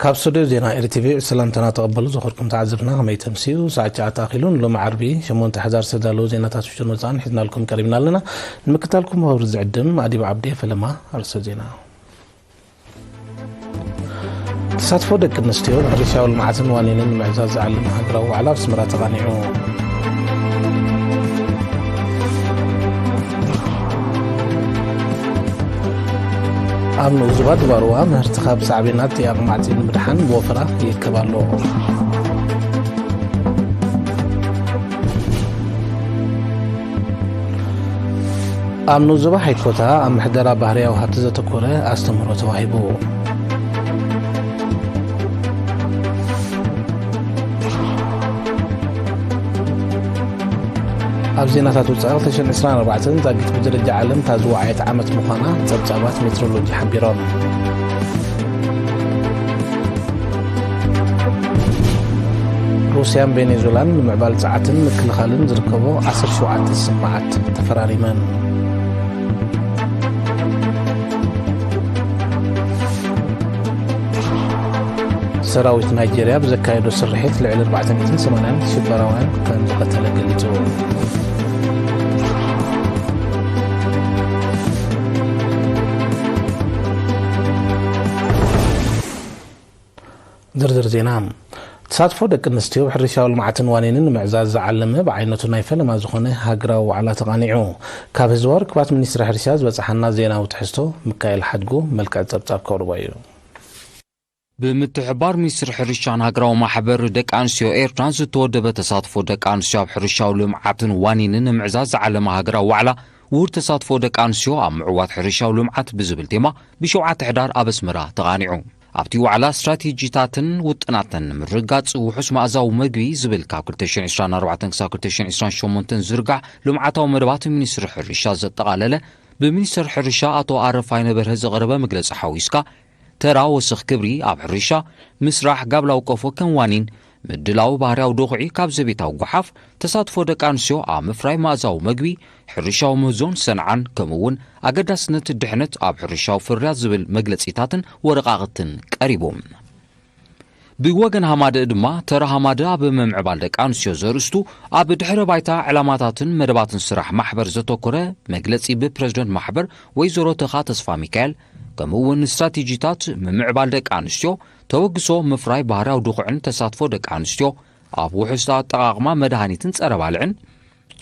ካብ ስቱድዮ ዜና ኤሪ ቲቪ ሰላምታና ተቐበሉ። ዝኸበርኩም ተዓዘብትና ከመይ ተምስዩ? ሰዓት ትሽዓተ ኣኺሉ ንሎሚ ዓርቢ ሸሞንተ ሕዳር ዝተዳለዉ ዜናታት ውሽጥን ወጻእን ሒዝናልኩም ቀሪብና ኣለና። ንምክታልኩም ብኽብሪ ዝዕድም ኣዲብ ዓብዲ። ፈለማ ኣርእስተ ዜና። ተሳትፎ ደቂ ኣንስትዮ ኣብ ሕርሻዊ ልምዓትን ዋኒንን ንምዕዛዝ ዝዓለመ ሃገራዊ ዋዕላ ኣብ ኣስመራ ተቓኒዑ። ኣብ ንኡስ ዞባ ዱባሩዋ ምህርቲ ካብ ሳዕቤናት ጥያቕ ማዕጺድ ንምድሓን ብወፈራ ይእከብ ኣሎ። ኣብ ንኡስ ዞባ ሃይኮታ ኣብ ምሕደራ ባህርያዊ ሃብቲ ዘተኮረ ኣስተምህሮ ተዋሂቡ። ኣብ ዜናታት ወጻኢ፣ ክልተ ሽሕን ዕስራን ኣርባዕተን ዛጊት ብደረጃ ዓለም እታ ዝወዓየት ዓመት ምዃና ጸብጻባት ሜትሮሎጂ ሓቢሮም። ሩስያን ቬኔዙላን ንምዕባል ጸዓትን ምክልኻልን ዝርከቦ ዓሰርተ ሸውዓተ ስምምዓት ተፈራሪመን። ሰራዊት ናይጄርያ ብዘካየዶ ስርሒት ልዕሊ ኣርባዕተ ሚእትን ሰማንያን ሽበራውያን ከም ዝቐተለ ገሊጹ። ዝርዝር ዜና። ተሳትፎ ደቂ ኣንስትዮ ኣብ ሕርሻዊ ልምዓትን ዋኒንን ንምዕዛዝ ዝዓለመ ብዓይነቱ ናይ ፈለማ ዝኾነ ሃገራዊ ዋዕላ ተቓኒዑ። ካብ ህዝባዊ ርክባት ሚኒስትሪ ሕርሻ ዝበጽሓና ዜናዊ ትሕዝቶ ሚካኤል ሓድጉ መልክዕ ጸብጻብ ከቕርቦ እዩ። ብምትሕብባር ሚኒስትሪ ሕርሻን ሃገራዊ ማሕበር ደቂ ኣንስትዮ ኤርትራን ዝተወደበ ተሳትፎ ደቂ ኣንስትዮ ኣብ ሕርሻዊ ልምዓትን ዋኒንን ንምዕዛዝ ዝዓለመ ሃገራዊ ዋዕላ ውሁድ ተሳትፎ ደቂ ኣንስትዮ ኣብ ምዕዋት ሕርሻዊ ልምዓት ብዝብል ቴማ ብሸውዓተ ሕዳር ኣብ ኣስመራ ተቓኒዑ። ኣብቲ ዋዕላ ስትራቴጂታትን ውጥናትን ንምርግጋጽ ውሑስ መኣዛዊ መግቢ ዝብል ካብ ክልተ ሽሕን ዕስራን ኣርባዕተን ክሳብ ክልተ ሽሕን ዕስራን ሸሞንተን ዝርጋሕ ልምዓታዊ መደባት ሚኒስትሪ ሕርሻ ዘጠቓለለ ብሚኒስትር ሕርሻ ኣቶ ኣረፋይነ በርሀ ዝቐረበ መግለጺ ሓዊስካ ተራ ወሰኽ ክብሪ ኣብ ሕርሻ፣ ምስራሕ ጋብላዊ ቆፎ ከም ዋኒን፣ ምድላው ባህርያዊ ዶኹዒ ካብ ዘቤታዊ ጓሓፍ፣ ተሳትፎ ደቂ ኣንስትዮ ኣብ ምፍራይ መኣዛዊ መግቢ፣ ሕርሻዊ ምህዞን ሰንዓን፣ ከምኡ እውን ኣገዳስነት ድሕነት ኣብ ሕርሻዊ ፍርያት ዝብል መግለጺታትን ወረቓቕትን ቀሪቡ። ብወገን ሃማደእ ድማ፣ ተራ ሃማደእ ኣብ ምምዕባል ደቂ ኣንስትዮ ዘርእስቱ ኣብ ድሕረ ባይታ ዕላማታትን መደባትን ስራሕ ማሕበር ዘተኮረ መግለጺ ብፕረዚደንት ማሕበር ወይዘሮ ተኻ ተስፋ ሚካኤል፣ ከምኡ እውን ስትራቴጂታት ምምዕባል ደቂ ኣንስትዮ፣ ተበግሶ ምፍራይ ባህርያዊ ድኹዕን ተሳትፎ ደቂ ኣንስትዮ ኣብ ውሑስ ኣጠቓቕማ መድሃኒትን ጸረ ባልዕን፣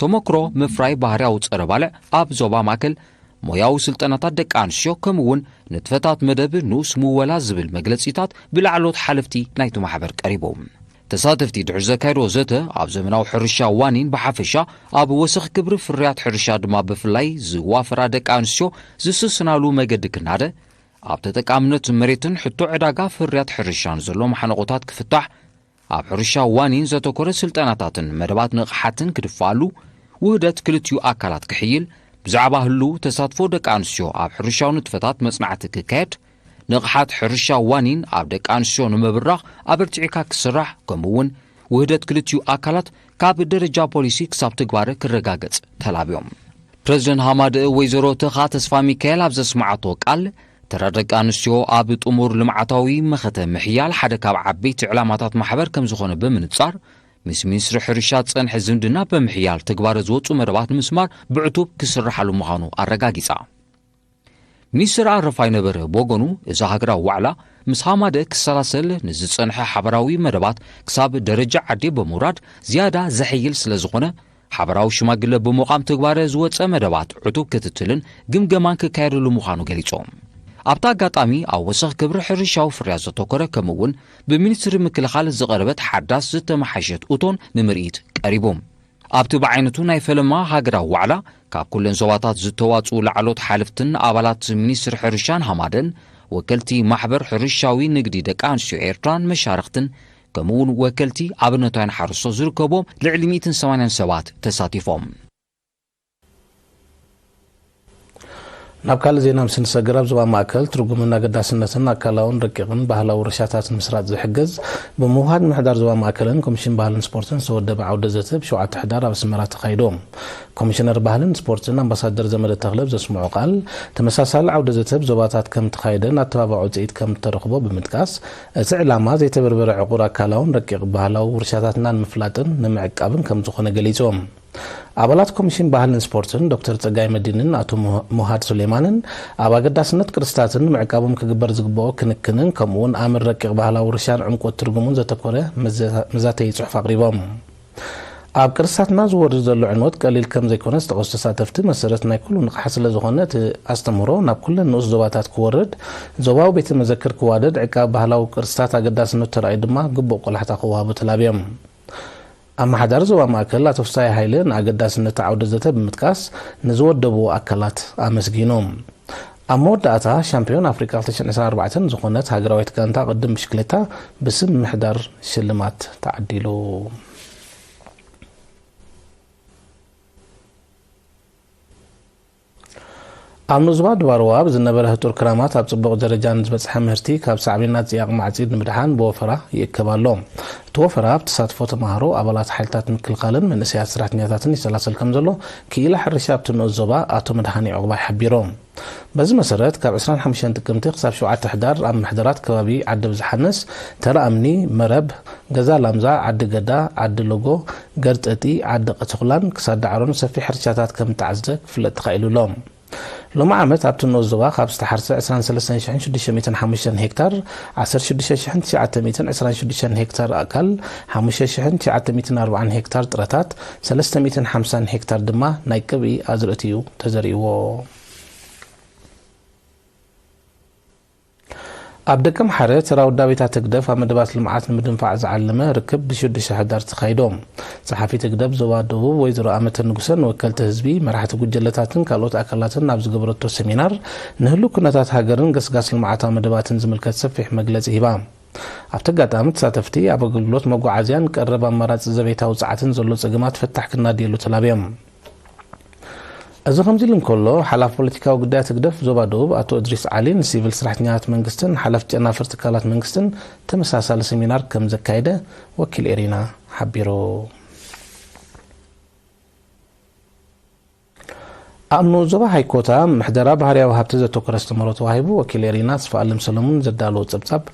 ተመክሮ ምፍራይ ባህርያዊ ጸረ ባልዕ ኣብ ዞባ ማእከል፣ ሞያዊ ስልጠናታት ደቂ ኣንስትዮ፣ ከምኡ እውን ንጥፈታት መደብ ንኡስ ምወላ ዝብል መግለጺታት ብላዕሎት ሓለፍቲ ናይቲ ማሕበር ቀሪቡ። ተሳተፍቲ ድሕሪ ዘካየድዎ ዘተ፣ ኣብ ዘመናዊ ሕርሻ ዋኒን ብሓፈሻ፣ ኣብ ወሰኽ ክብሪ ፍርያት ሕርሻ ድማ ብፍላይ ዝዋፈራ ደቂ ኣንስትዮ ዝስስናሉ መገዲ ክናደ፣ ኣብ ተጠቃምነት መሬትን ሕቶ ዕዳጋ ፍርያት ሕርሻን ዘሎ ማሕነቆታት ክፍታሕ፣ ኣብ ሕርሻ ዋኒን ዘተኮረ ስልጠናታትን መደባት ንቕሓትን ክድፋኣሉ፣ ውህደት ክልቲኡ ኣካላት ክሕይል፣ ብዛዕባ ህሉው ተሳትፎ ደቂ ኣንስትዮ ኣብ ሕርሻዊ ንጥፈታት መጽናዕቲ ክካየድ፣ ንቕሓት ሕርሻ ዋኒን ኣብ ደቂ ኣንስትዮ ንምብራኽ ኣበርቲዕካ ክስራሕ፣ ከምኡ እውን ውህደት ክልቲኡ ኣካላት ካብ ደረጃ ፖሊሲ ክሳብ ትግባረ ክረጋገጽ ተላብዮም። ፕረዚደንት ሃማደእ ወይዘሮ ተኻ ተስፋ ሚካኤል ኣብ ዘስማዓቶ ቃል፣ ተራ ደቂ ኣንስትዮ ኣብ ጥሙር ልምዓታዊ መኸተ ምሕያል ሓደ ካብ ዓበይቲ ዕላማታት ማሕበር ከም ዝኾነ ብምንጻር፣ ምስ ሚኒስትሪ ሕርሻ ዝጸንሐ ዝምድና ብምሕያል ትግባረ ዝወጹ መደባት ንምስማር ብዕቱብ ክስርሓሉ ምዃኑ ኣረጋጊጻ። ሚኒስትር ኣረፋይ ነበረ ብወገኑ፣ እዚ ሃገራዊ ዋዕላ ምስ ሃማደእ ክሰላሰል ንዝጸንሐ ሓበራዊ መደባት ክሳብ ደረጃ ዓዲ ብምውራድ ዝያዳ ዘሕይል ስለ ዝኾነ፣ ሓበራዊ ሽማግለ ብምቋም ትግባረ ዝወጸ መደባት ዕቱብ ክትትልን ግምገማን ክካየደሉ ምዃኑ ገሊጾም። ኣብቲ ኣጋጣሚ ኣብ ወሰኽ ክብሪ ሕርሻዊ ፍርያት ዘተኮረ ከምኡ እውን ብሚኒስትሪ ምክልኻል ዝቐረበት ሓዳስ ዝተመሓሸት እቶን ንምርኢት ቀሪቡ። ኣብቲ ብዓይነቱ ናይ ፈለማ ሃገራዊ ዋዕላ ካብ ኩለን ዞባታት ዝተዋጽኡ ላዕሎት ሓለፍትን ኣባላት ሚኒስትሪ ሕርሻን ሃማደን፣ ወከልቲ ማሕበር ሕርሻዊ ንግዲ ደቂ ኣንስትዮ ኤርትራን መሻርኽትን ከምኡ እውን ወከልቲ ኣብነታውያን ሓረስቶት ዝርከቦም ልዕሊ ሚእትን ሰማንያን ሰባት ተሳቲፎም። ናብ ካልእ ዜና ምስ ንሰግር፣ ኣብ ዞባ ማእከል ትርጉምን ኣገዳስነትን ኣካላውን ረቂቕን ባህላዊ ውርሻታት ምስራጽ ዝሕግዝ፣ ብምውሃድ ምሕዳር ዞባ ማእከልን ኮሚሽን ባህልን ስፖርትን ዝተወደበ ዓውደ ዘተ ብ ሸውዓተ ሕዳር ኣብ ኣስመራ ተኻይዱ። ኮሚሽነር ባህልን ስፖርትን ኣምባሳደር ዘመደ ተኽለ ኣብ ዘስምዖ ቃል፣ ተመሳሳሊ ዓውደ ዘተ ብ ዞባታት ከም ተኻየደን ኣተባባዒ ውጽኢት ከም እተረኽቦ ብምጥቃስ፣ እቲ ዕላማ ዘይተበርበረ ዕቑር ኣካላውን ረቂቕ ባህላዊ ውርሻታትና ንምፍላጥን ንምዕቃብን ከም ዝኾነ ገሊጹ። ኣባላት ኮሚሽን ባህልን ስፖርትን ዶክተር ጸጋይ መዲንን ኣቶ ሙሃ-፣ ሙሃድ ሱሌማንን ኣብ ኣገዳስነት ቅርስታትን ምዕቃቦም ክግበር ዝግብኦ ክንክንን ከምኡውን ኣምር ረቂቕ ባህላዊ ውርሻን ዕምቆት ትርጉሙን ዘተኮረ መዘ-፣ መዛተዪ ጽሑፍ ኣቕሪቦም። ኣብ ቅርስታትና ዝወርድ ዘሎ ዕንወት ቀሊል ከም ዘይኮነ ዝጠቐሱ ተሳተፍቲ፣ መሰረት ናይ ኩሉ ንቕሓት ስለ ዝኾነ እቲ ኣስተምህሮ ናብ ኩለን ንኡስ ዞባታት ክወርድ፣ ዞባዊ ቤተ መዘክር ክዋደድ፣ ዕቃብ ባህላዊ ቅርስታት ኣገዳስነቱ ተራእዩ ድማ ግቡእ ቆላሕታ ክወሃቦ ተላብዮም። ኣመሓዳሪ ዞባ ማእከል ኣቶ ፍስሃየ ሃይለ ንኣገዳስነት ዓውደ ዘተ ብምጥቃስ ንዝወደብዎ ኣካላት ኣመስጊኑ። ኣብ መወዳእታ ሻምፒዮን ኣፍሪቃ ክልተ ሽሕን ዕስራን ኣርባዕተን ዝኾነት ሃገራዊት ጋንታ ቅድም ብሽክሌታ ብስም ምሕዳር ሽልማት ተዓዲሉ። ኣብ ንኡስ ዞባ ድባርዋ ብዝነበረ ህጡር ክራማት ኣብ ጽቡቕ ደረጃ ንዝበጽሐ ምህርቲ ካብ ሳዕቤናት ጽያቕ ማዕጺድ ንምድሓን ብወፈራ ይእከብ ኣሎ። እቲ ወፈራ ብተሳትፎ ተማሃሮ፣ ኣባላት ሓይልታት ምክልኻልን መንእሰያት ሰራሕተኛታትን ይሰላሰል ከም ዘሎ ክኢላ ሕርሻ ኣብቲ ንኡስ ዞባ ኣቶ መድሃኔ ዑቕባይ ሓቢሩ። በዚ መሰረት ካብ ዕስራን ሓሙሽተን ጥቅምቲ ክሳብ ሸውዓተ ሕዳር ኣብ ምሕደራት ከባቢ ዓዲ ብዝሓነስ፣ ተራ እምኒ፣ መረብ፣ ገዛ ላምዛ፣ ዓዲ ገዳ፣ ዓዲ ሎጎ፣ ገርጠጢ፣ ዓዲ ቀተኹላን ክሳድ ዳዕሮን ሰፊሕ ሕርሻታት ከም እተዓዝደ ክፍለጥ ተኻኢሉ ኣሎ። ሎሚ ዓመት ኣብቲ ንኡስ ዞባ ካብ ዝተሓርሰ ዕስራን ሰለስተን ሽሕን ሽዱሽተ ሚእትን ሓሙሽተን ሄክታር፣ ዓሰርተ ሽዱሽተ ሽሕን ትሽዓተ ሚእትን ዕስራን ሽዱሽተን ሄክታር ኣእካል፣ ሓሙሽተ ሽሕን ትሽዓተ ሚእትን ኣርባዓን ሄክታር ጥረታት፣ ሰለስተ ሚእትን ሓምሳን ሄክታር ድማ ናይ ቅብኢ ኣዝርእቲ እዩ ተዘሪእዎ። ኣብ ደቀምሓረ ተራ ውዳቤታት ህግደፍ ኣብ መደባት ልምዓት ንምድንፋዕ ዝዓለመ ርክብ ብሽዱሽተ ሕዳር ተኻይዶ። ጸሓፊት ህግደፍ ዞባ ደቡብ ወይዘሮ ኣመተ ንጉሰ ንወከልቲ ህዝቢ፣ መራሕቲ ጉጀለታትን ካልኦት ኣካላትን ኣብ ዝገበረቶ ሰሚናር፣ ንህሉ ኩነታት ሃገርን ገስጋስ ልምዓታዊ መደባትን ዝምልከት ሰፊሕ መግለጺ ሂባ። ኣብቲ ኣጋጣሚ ተሳተፍቲ፣ ኣብ ኣገልግሎት መጓዓዝያን ቀረብ ኣማራጺ ዘቤታዊ ጸዓትን ዘሎ ጸገማት ፍታሕ ክናድየሉ ተላብዮም። እዚ ከምዚ ኢሉ እንከሎ፣ ሓላፊ ፖለቲካዊ ጉዳያት ህግደፍ ዞባ ደቡብ ኣቶ እድሪስ ዓሊ ንሲቪል ሰራሕተኛታት መንግስትን ሓለፍቲ ጨናፍር ትካላት መንግስትን ተመሳሳሊ ሰሚናር ከም ዘካየደ ወኪል ኤሪና ሓቢሩ። ኣብ ንኡስ ዞባ ሃይኮታ ምሕደራ ባህርያዊ ሃብቲ ዘተኮረ ኣስተምህሮ ተዋሂቡ። ወኪል ኤሪና ተስፋኣለም ሰለሙን ዘዳለዎ ጸብጻብ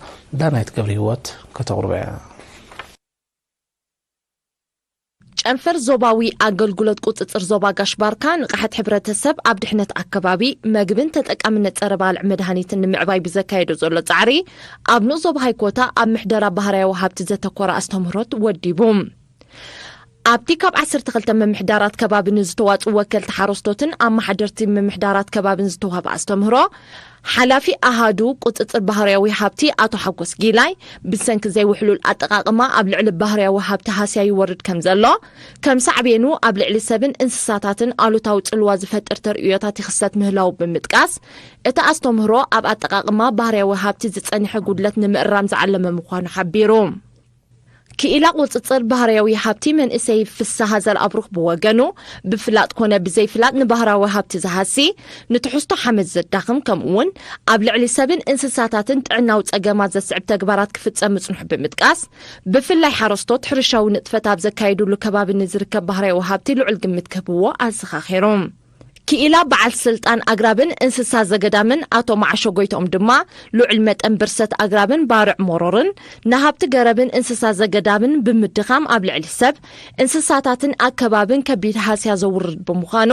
ዳናይት ገብረ ህይወት ከተቕርቦ እያ። ጨንፈር ዞባዊ ኣገልግሎት ቁጽጽር ዞባ ጋሽ ባርካ ንቕሓት ሕብረተሰብ ኣብ ድሕነት ኣከባቢ፣ መግብን ተጠቃምነት ጸረ ባልዕ መድሃኒትን ንምዕባይ ብዘካየዶ ዘሎ ጻዕሪ ኣብ ንኡስ ዞባ ሃይኮታ ኣብ ምሕደራ ባህርያዊ ሃብቲ ዘተኮረ ኣስተምህሮት ወዲቡ። ኣብቲ ካብ ዓሰርተ ክልተ ምምሕዳራት ከባቢ ንዝተዋጽኡ ወከልቲ ሓረስቶትን ኣመሓደርቲ ምምሕዳራት ከባብን ዝተዋህበ ኣስተምህሮ፣ ሓላፊ ኣሃዱ ቁጽጽር ባህርያዊ ሃብቲ ኣቶ ሓጎስ ጊላይ፣ ብሰንኪ ዘይውሕሉል ኣጠቓቕማ ኣብ ልዕሊ ባህርያዊ ሃብቲ ሃስያ ይወርድ ከም ዘሎ፣ ከም ሳዕቤኑ ኣብ ልዕሊ ሰብን እንስሳታትን ኣሉታዊ ጽልዋ ዝፈጥር ተርእዮታት ይኽሰት ምህላዉ ብምጥቃስ፣ እቲ ኣስተምህሮ ኣብ ኣጠቓቕማ ባህርያዊ ሃብቲ ዝጸንሐ ጉድለት ንምእራም ዝዓለመ ምዃኑ ሓቢሩ። ክኢላ ቁጽጽር ባህርያዊ ሃብቲ መንእሰይ ፍስሃ ዘርኣብሩኽ ብወገኑ፣ ብፍላጥ ኮነ ብዘይፍላጥ ንባህርያዊ ሃብቲ ዝሃሲ፣ ንትሕዝቶ ሓመድ ዘዳኽም፣ ከምኡ'ውን ኣብ ልዕሊ ሰብን እንስሳታትን ጥዕናዊ ጸገማት ዘስዕብ ተግባራት ክፍጸም ምጽንሑ ብምጥቃስ፣ ብፍላይ ሓረስቶት ሕርሻዊ ንጥፈት ኣብ ዘካይድሉ ከባቢ ንዝርከብ ባህርያዊ ሃብቲ ልዑል ግምት ክህብዎ ኣዘኻኺሩ። ክኢላ በዓል ስልጣን ኣግራብን እንስሳ ዘገዳምን ኣቶ መዓሾ ጎይትኦም ድማ፣ ልዑል መጠን ብርሰት ኣግራብን ባርዕ መሮርን ንሃብቲ ገረብን እንስሳ ዘገዳምን ብምድኻም ኣብ ልዕሊ ሰብ፣ እንስሳታትን ኣከባብን ከቢድ ሃስያ ዘውርድ ብምዃኑ፣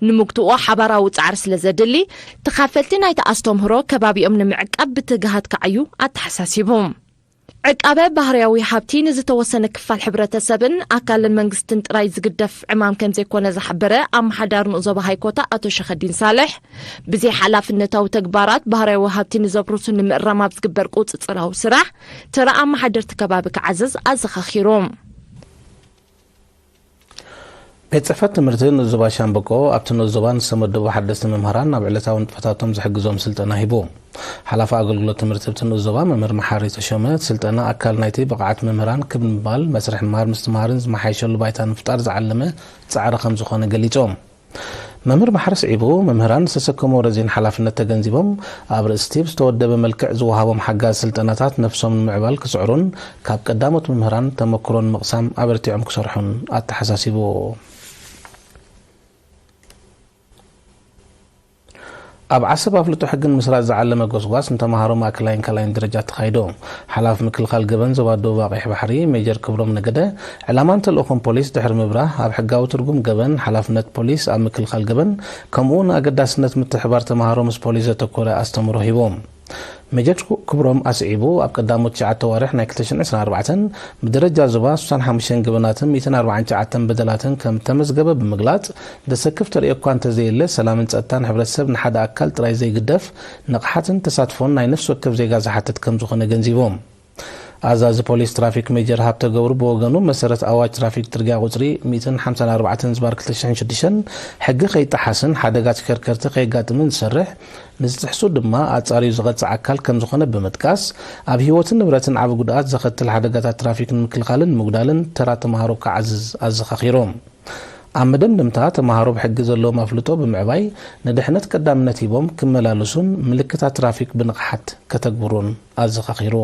ንምግትኡ ሓባራዊ ጻዕሪ ስለ ዘድሊ፣ ተኻፈልቲ ናይቲ ኣስተምህሮ ከባቢኦም ንምዕቃብ ብትግሃት ክዓዩ ኣተሓሳሲቡ። ዕቃበ ባህርያዊ ሃብቲ ንዝተወሰነ ክፋል ሕብረተሰብን ኣካልን መንግስትን ጥራይ ዝግደፍ ዕማም ከምዘይኮነ ዝሓበረ ኣመሓዳሪ ንኡስ ዞባ ሃይኮታ ኣቶ ሸኸዲን ሳልሕ፣ ብዘይ ሓላፍነታዊ ተግባራት ባህርያዊ ሃብቲ ንዘብርሱ ንምእራም ኣብ ዝግበር ቁጽጽራዊ ስራሕ ተራ ኣመሓደርቲ ከባቢ ክዓዝዝ ኣዘኻኺሩ። ቤት ጽሕፈት ትምህርቲ ንኡስ ዞባ ሻምበቆ ኣብቲ ንኡስ ዞባ ንዝተመደቡ ሓደስቲ መምህራን ኣብ ዕለታዊ ንጥፈታቶም ዝሕግዞም ስልጠና ሂቡ። ሓላፊ ኣገልግሎት ትምህርቲ ኣብቲ ንኡስ ዞባ መምህር መሓሪ ተሾመ፣ እቲ ስልጠና ኣካል ናይቲ ብቕዓት መምህራን ክብ ንምባል መስርሕ ምምሃር ምስትምሃርን ዝመሓየሸሉ ባይታ ንምፍጣር ዝዓለመ ጻዕሪ ከም ዝኾነ ገሊጾም። መምህር ባሕሪ ስዒቡ፣ መምህራን ዝተሰከሞ ረዚን ሓላፍነት ተገንዚቦም፣ ኣብ ርእስቲ ብዝተወደበ መልክዕ ዝወሃቦም ሓጋዝ ስልጠናታት ነፍሶም ንምዕባል ክጽዕሩን ካብ ቀዳሞት መምህራን ተመክሮን ምቕሳም ኣበርቲዖም ክሰርሑን ኣተሓሳሲቡ። ኣብ ዓሰብ ኣፍልጦ ሕግን ምስራዝ ዝዓለመ ጎስጓስ ንተምሃሮ ማእከላይን ካልኣይን ደረጃ ተኻይዶ። ሓላፊ ምክልኻል ገበን ዞባ ደቡብ ኣቕይሕ ባሕሪ ሜጀር ክብሮም ነገደ፣ ዕላማን ተልእኾን ፖሊስ ድሕሪ ምብራህ፣ ኣብ ሕጋዊ ትርጉም ገበን፣ ሓላፍነት ፖሊስ ኣብ ምክልኻል ገበን፣ ከምኡውን ኣገዳስነት ምትሕባር ተምሃሮ ምስ ፖሊስ ዘተኮረ ኣስተምህሮ ሂቦም። ሜጀር ክብሮም ኣስዒቡ፣ ኣብ ቀዳሞት ትሽዓተ ኣዋርሕ ናይ ክልተ ሽሕን ዕስራን ኣርባዕተን ብደረጃ ዞባ ስሳን ሓሙሽተን ገበናትን ሚእትን ኣርባዓን ትሽዓተን በደላትን ከም ተመዝገበ ብምግላጽ፣ ዘሰክፍ ተርእዮ እኳ እንተዘየለ፣ ሰላምን ጸጥታን ሕብረተሰብ ንሓደ ኣካል ጥራይ ዘይግደፍ፣ ንቕሓትን ተሳትፎን ናይ ነፍሲ ወከፍ ዜጋ ዝሓትት ከም ዝኾነ ገንዚቦም። ኣዛዚ ፖሊስ ትራፊክ ሜጀር ሃብተ ገብሩ ብወገኑ፣ መሰረት ኣዋጅ ትራፊክ ጽርግያ ቁጽሪ ሚእትን ሓምሳን ኣርባዕተን ዝባር ክልተ ሽሕን ሽዱሽተን፣ ሕጊ ከይጠሓስን ሓደጋ ተሽከርከርቲ ከየጋጥምን ዝሰርሕ፣ ንዝጥሕሱ ድማ ኣጻርዩ ዝቐጽዕ ኣካል ከም ዝኾነ ብምጥቃስ፣ ኣብ ህይወትን ንብረትን ዓቢ ጉድኣት ዘኸትል ሓደጋታት ትራፊክ ንምክልኻልን ንምጉዳልን ተራ ተምሃሮ ክዓዝዝ ኣዘኻኺሮም። ኣብ መደምደምታ፣ ተምሃሮ ብሕጊ ዘለዎም ኣፍልጦ ብምዕባይ ንድሕነት ቀዳምነት ሂቦም ክመላለሱን ምልክታት ትራፊክ ብንቕሓት ከተግብሩን ኣዘኻኺሩ።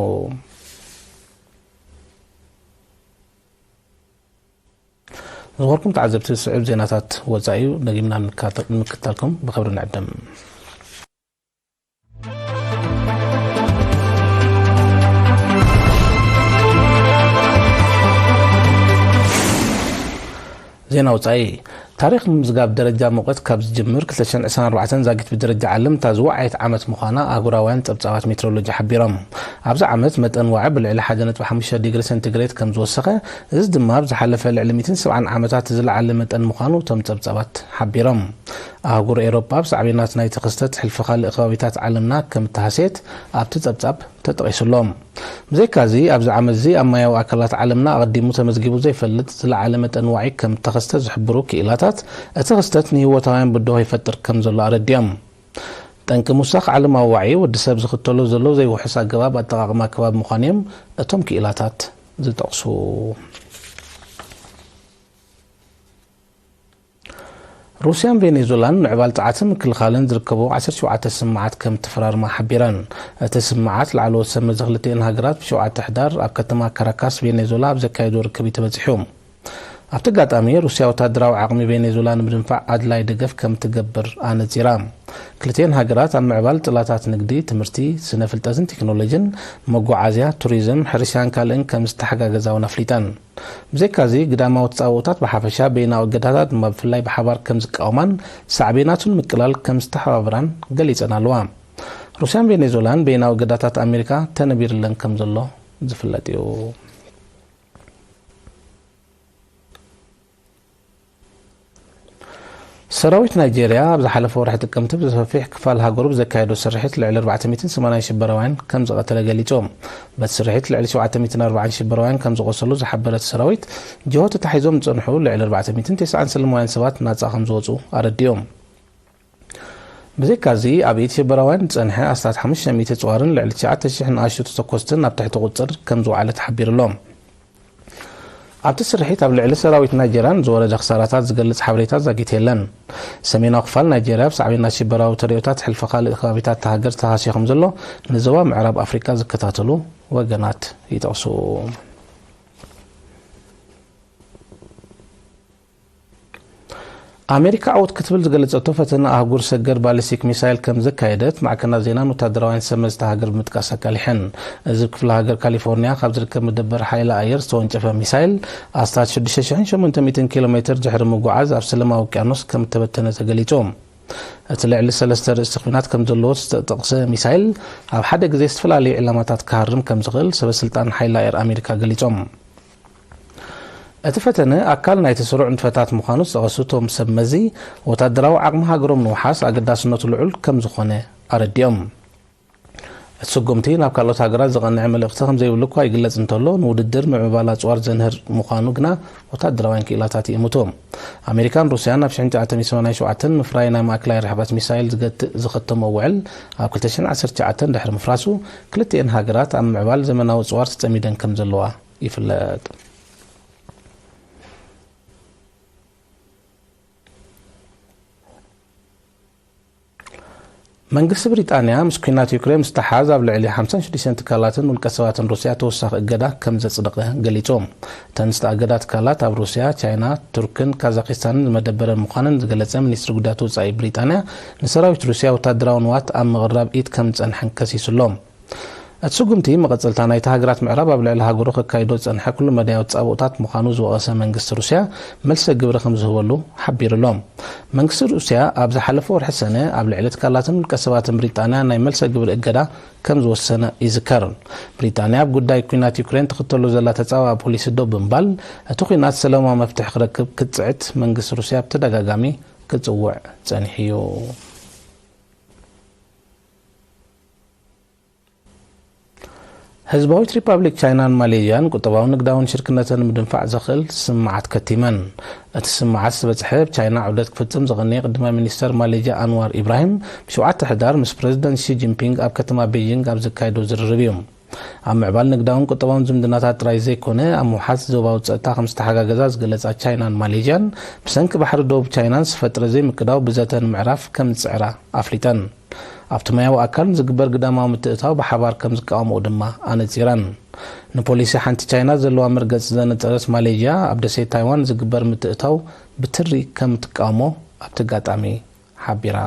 ዝኸርኩም ተዓዘብቲ፣ ስዑብ ዜናታት ወጻኢ እዩ። ደጊምና ንምክታ-፣ ንምክታልኩም ብኽብሪ ንዕድም። ዜና ወጻኢ። ታሪኽ ምምዝጋብ ደረጃ ሙቐት ካብ ዝጅምር ክልተ ሽሕን ዕስራን ኣርባዕተን ዛጊት ብደረጃ ዓለም እታ ዝወዓየት ዓመት ምዃና ኣህጉራውያን ጸብጻባት ሜትሮሎጂ ሓቢሮም። ኣብዚ ዓመት መጠን ዋዒ ብልዕሊ ሓደ ነጥቢ ሓሙሽተ ዲግሪ ሴንቲግሬድ ከም ዝወሰኸ፣ እዚ ድማ ኣብ ዝሓለፈ ልዕሊ ሚእትን ሰብዓን ዓመታት ዝለዓለ መጠን ምዃኑ እቶም ጸብጻባት ሓቢሮም። ኣህጉር ኤውሮጳ ብሳዕቤናት ናይቲ ክስተት ሕልፊ ካልእ ከባቢታት ዓለምና ከም እተሃስየት ኣብቲ ጸብጻብ ተጠቒሱሎም። ብዘይካዚ፣ ኣብዚ ዓመትዚ ኣብ ማያዊ ኣካላት ዓለምና ኣቐዲሙ ተመዝጊቡ ዘይፈልጥ ዝለዓለ መጠን ዋዒ ከም እተኸስተ ዝሕብሩ ክኢላታት፣ እቲ ክስተት ንህይወታውያን ብድሆ ይፈጥር ከም ዘሎ ኣረዲኦም። ጠንቂ ምውሳኽ ዓለማዊ ዋዒ፣ ወዲ ሰብ ዝኽተሎ ዘሎ ዘይውሑስ ኣገባብ ኣጠቓቕማ ከባቢ ምዃኑ እዮም እቶም ክኢላታት ዝጠቕሱ። ሩስያን ቬኔዙላን ምዕባል ጸዓትን ምክልኻልን ዝርከቦ ዓሰርተ ሸውዓተ ስምምዓት ከም እተፈራርማ ሓቢረን። እቲ ስምምዓት ላዕለዎት ሰብ መዚ ክልቲኤን ሃገራት ብሸውዓተ ሕዳር ኣብ ከተማ ካራካስ ቬኔዙላ ኣብ ዘካየዶ ርክብ እዩ ተበጺሑ። ኣብቲ ኣጋጣሚ፣ ሩስያ ወታደራዊ ዓቕሚ ቬኔዙላ ንምድንፋዕ ኣድላይ ደገፍ ከም እትገብር ኣነጺራ። ክልቲኤን ሃገራት ኣብ ምዕባል ጽላታት ንግዲ፣ ትምህርቲ፣ ስነ ፍልጠትን ቴክኖሎጂን፣ መጓዓዝያ፣ ቱሪዝም፣ ሕርሻን ካልእን ከም ዝተሓጋገዛ እውን ኣፍሊጠን። ብዘይካዚ፣ ግዳማዊ ተጻብኦታት ብሓፈሻ፣ በይናዊ እገዳታት ድማ ብፍላይ ብሓባር ከም ዝቃወማን ሳዕቤናቱን ምቅላል ከም ዝተሓባበራን ገሊጸን ኣለዋ። ሩስያን ቬኔዙላን በይናዊ እገዳታት ኣሜሪካ ተነቢርለን ከም ዘሎ ዝፍለጥ እዩ። ሰራዊት ናይጄርያ ኣብ ዝሓለፈ ወርሒ ጥቅምቲ ብሰፊሕ ክፋል ሃገሩ ብዘካየዶ ስርሒት ልዕሊ ኣርባዕተ ሚእትን ሰማንያን ሽበራውያን ከም ዝቐተለ ገሊጹ። በቲ ስርሒት ልዕሊ ሸውዓተ ሚእትን ኣርባዓን ሽበራውያን ከም ዝቖሰሉ ዝሓበረ እቲ ሰራዊት፣ ጅሆ ተታሒዞም ዝጸንሑ ልዕሊ ኣርባዕተ ሚእትን ተስዓን ሰለማውያን ሰባት ናጻ ከም ዝወጹ ኣረዲኦም። ብዘይካዚ፣ ኣብ ኢድ ሽበራውያን ዝጸንሐ ኣስታት ሓሙሽተ ሚእቲ ኣጽዋርን ልዕሊ ትሽዓተ ሽሕ ንኣሽቱ ተተኮስትን ኣብ ትሕቲ ቁጽጽር ከም ዝወዓለ ተሓቢሩ ኣሎ። ኣብቲ ስርሒት ኣብ ልዕሊ ሰራዊት ናይጀርያን ዝወረደ ክሳራታት ዝገልጽ ሓበሬታ ዛጊት የለን። ሰሜናዊ ክፋል ናይጀርያ ብሳዕቤናት ሽበራዊ ተርእዮታት ሕልፊ ካልእ ከባቢታት እታ ሃገር ተሃስዩ ከም ዘሎ ንዞባ ምዕራብ ኣፍሪቃ ዝከታተሉ ወገናት ይጠቕሱ። ኣሜሪካ ዕውት ክትብል ዝገለጸቶ ፈተነ ኣህጉር ሰገር ባሊስቲክ ሚሳይል ከም ዘካየደት ማዕከናት ዜናን ወታደራውያን ሰብ መዚ እታ ሃገር ብምጥቃስ ኣቃሊሐን። እዚ ኣብ ክፍለ ሃገር ካሊፎርኒያ ካብ ዝርከብ መደበር ሓይሊ ኣየር ዝተወንጨፈ ሚሳይል ኣስታት ሽዱሽተ ሽሕን ሸሞንተ ሚእትን ኪሎ ሜትር ድሕሪ ምጉዓዝ ኣብ ሰላማዊ ውቅያኖስ ከም እተበተነ ተገሊጹ። እቲ ልዕሊ ሰለስተ ርእስቲ ኲናት ከም ዘለዎ ዝተጠቕሰ ሚሳይል ኣብ ሓደ ግዜ ዝተፈላለዩ ዕላማታት ክሃርም ከም ዝኽእል ሰበ ስልጣን ሓይሊ ኣየር ኣሜሪካ ገሊጾም። እቲ ፈተነ ኣካል ናይቲ ስሩዕ ንጥፈታት ምዃኑ ዝጠቐሱ እቶም ሰብ መዚ፣ ወታደራዊ ዓቕሚ ሃገሮም ንምውሓስ ኣገዳስነቱ ልዑል ከም ዝኾነ ኣረዲኦም። እቲ ስጉምቲ ናብ ካልኦት ሃገራት ዝቐንዐ መልእኽቲ ከም ዘይብሉ እኳ ይግለጽ እንተሎ፣ ንውድድር ምዕባል ኣጽዋር ዘንህር ምዃኑ ግና ወታደራውያን ክኢላታት ይእምቱ። ኣሜሪካን ሩስያን ኣብ ሽሕን ትሽዓተ ሚእትን ሰማንያን ሸውዓተን ምፍራይ ናይ ማእከላይ ርሕቀት ሚሳይል ዝገትእ ዝኸተሞ ውዕል፣ ኣብ ክልተ ሽሕን ዓሰርተ ትሽዓተን ድሕሪ ምፍራሱ፣ ክልቲኤን ሃገራት ኣብ ምዕባል ዘመናዊ ኣጽዋር ተጸሚደን ከም ዘለዋ ይፍለጥ። መንግስቲ ብሪጣንያ ምስ ኲናት ዩክሬን ምስተሓዝ ኣብ ልዕሊ ሓምሳን ሽዱሽተን ትካላትን ውልቀ ሰባትን ሩስያ ተወሳኺ እገዳ ከም ዘጽደቐ ገሊጹ። እተን ዝተኣገዳ ትካላት ኣብ ሩስያ፣ ቻይና፣ ቱርክን ካዛኪስታንን ዝመደበረን ምዃነን ዝገለጸ ሚኒስትሪ ጉዳያት ወጻኢ ብሪጣንያ፣ ንሰራዊት ሩስያ ወታደራዊ ንዋት ኣብ ምቕራብ ኢድ ከም ዝጸንሐን ከሲሱ ኣሎ። እቲ ስጉምቲ መቐጸልታ ናይቲ ሃገራት ምዕራብ ኣብ ልዕሊ ሃገሩ ከካይዶ ዝጸንሐ ኩሉ መዳያዊ ጻብኦታት ምዃኑ ዝወቐሰ መንግስቲ ሩስያ፣ መልሰ ግብሪ ከም ዝህበሉ ሓቢሩ ኣሎ። መንግስቲ ሩስያ ኣብ ዝሓለፈ ወርሒ ሰነ ኣብ ልዕሊ ትካላትን ውልቀ ሰባትን ብሪጣንያ ናይ መልሰ ግብሪ እገዳ ከም ዝወሰነ ይዝከር። ብሪጣንያ ኣብ ጉዳይ ኲናት ዩክሬን ትኽተሎ ዘላ ተጻባኢ ፖሊሲ ደው ብምባል፣ እቲ ኲናት ሰላማዊ መፍትሒ ክረክብ ክትጽዕት መንግስቲ ሩስያ ብተደጋጋሚ ክጽውዕ ጸኒሑ እዩ። ህዝባዊት ሪፓብሊክ ቻይናን ማሌዥያን ቁጠባውን ንግዳውን ሽርክነተን ንምድንፋዕ ዘኽእል ስምምዓት ከቲመን። እቲ ስምምዓት ዝበጽሐ፣ ብ ቻይና ዑደት ክፍጽም ዝቐነየ ቀዳማይ ሚኒስተር ማሌዥያ ኣንዋር ኢብራሂም፣ ብ ሸውዓተ ሕዳር ምስ ፕረዚደንት ሺ ጂንፒንግ ኣብ ከተማ ቤይጂንግ ኣብ ዘካየዶ ዝርርብ እዩ። ኣብ ምዕባል ንግዳውን ቁጠባውን ዝምድናታት ጥራይ ዘይኮነ፣ ኣብ ምውሓስ ዞባዊ ጸጥታ ከም ዝተሓጋገዛ ዝገለጻ ቻይናን ማሌዥያን፣ ብሰንኪ ባሕሪ ደቡብ ቻይናን ዝፈጥረ ዘይምቅዳው ብዘተ ንምዕራፍ ከም ዝጽዕራ ኣፍሊጠን። ኣብቲ ማያዊ ኣካል ንዝግበር ግዳማዊ ምትእትታው ብሓባር ከም ዝቃወምኦ ድማ ኣነጺረን። ንፖሊሲ ሓንቲ ቻይና ዘለዋ መርገጺ ዘነጸረት ማሌዥያ፣ ኣብ ደሴት ታይዋን ዝግበር ምትእትታው ብትሪ ከም ትቃወሞ ኣብቲ ኣጋጣሚ ሓቢራ።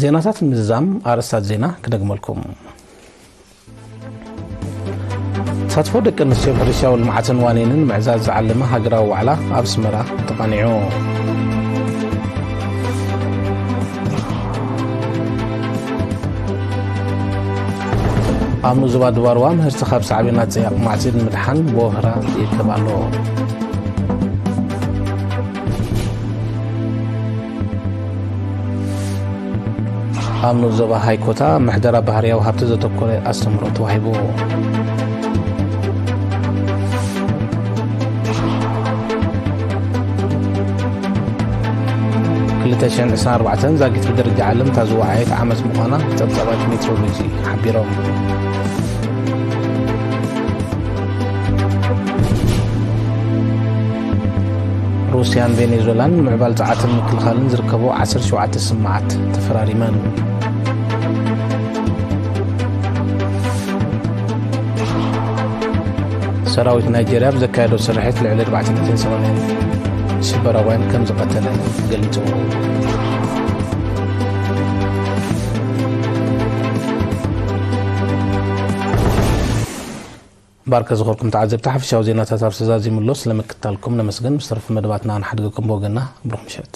ዜናታት ምዝዛም ኣርእስታት ዜና ክደግመልኩም። ተሳትፎ ደቂ ኣንስትዮ ኣብ ሕርሻዊ ልምዓትን ዋኒንን ምዕዛዝ ዝዓለመ ሃገራዊ ዋዕላ ኣብ ኣስመራ ተቓኒዑ። ኣብ ኑዞባ ድባርዋ ምህርቲ ካብ ሳዕቤናት ጸያቕ ማዕጺድ ንምድሓን ብወህራ ይእከብ ኣሎ። ኣብ ኑዞባ ሃይኮታ ምሕደራ ባህርያዊ ሃብቲ ዘተኮረ ኣስተምህሮ ተዋሂቡ። ክልተ ሽሕን ዕስራን ኣርባዕተን ዛጊት ብደረጃ ዓለም እታ ዝወዓየት ዓመት ምዃና ጸብጻባት ሜትሮሎጂ ሓቢሮም። ሩስያን ቬኔዙዌላን ምዕባል ጸዓትን ምክልኻልን ዝርከቦ ዓሰርተ ሸውዓተ ስምምዓት ተፈራሪመን። ሰራዊት ናይጄርያ ኣብ ዘካየዶ ስርሒት ልዕሊ ኣርባዕተ ሚእትን ሰማንያን ሽበራውያን ከም ዝቐተለ ገሊጹ። ባርከ ዝኾርኩም ተዓዘብቲ፣ ሓፈሻዊ ዜናታት ኣብ ሰዛዚሙሎ ስለ ምክታልኩም ነመስግን። ምስ ተረፉ መደባትና ንሓድገኩም ብወገንና ብሩኽ ምሸት።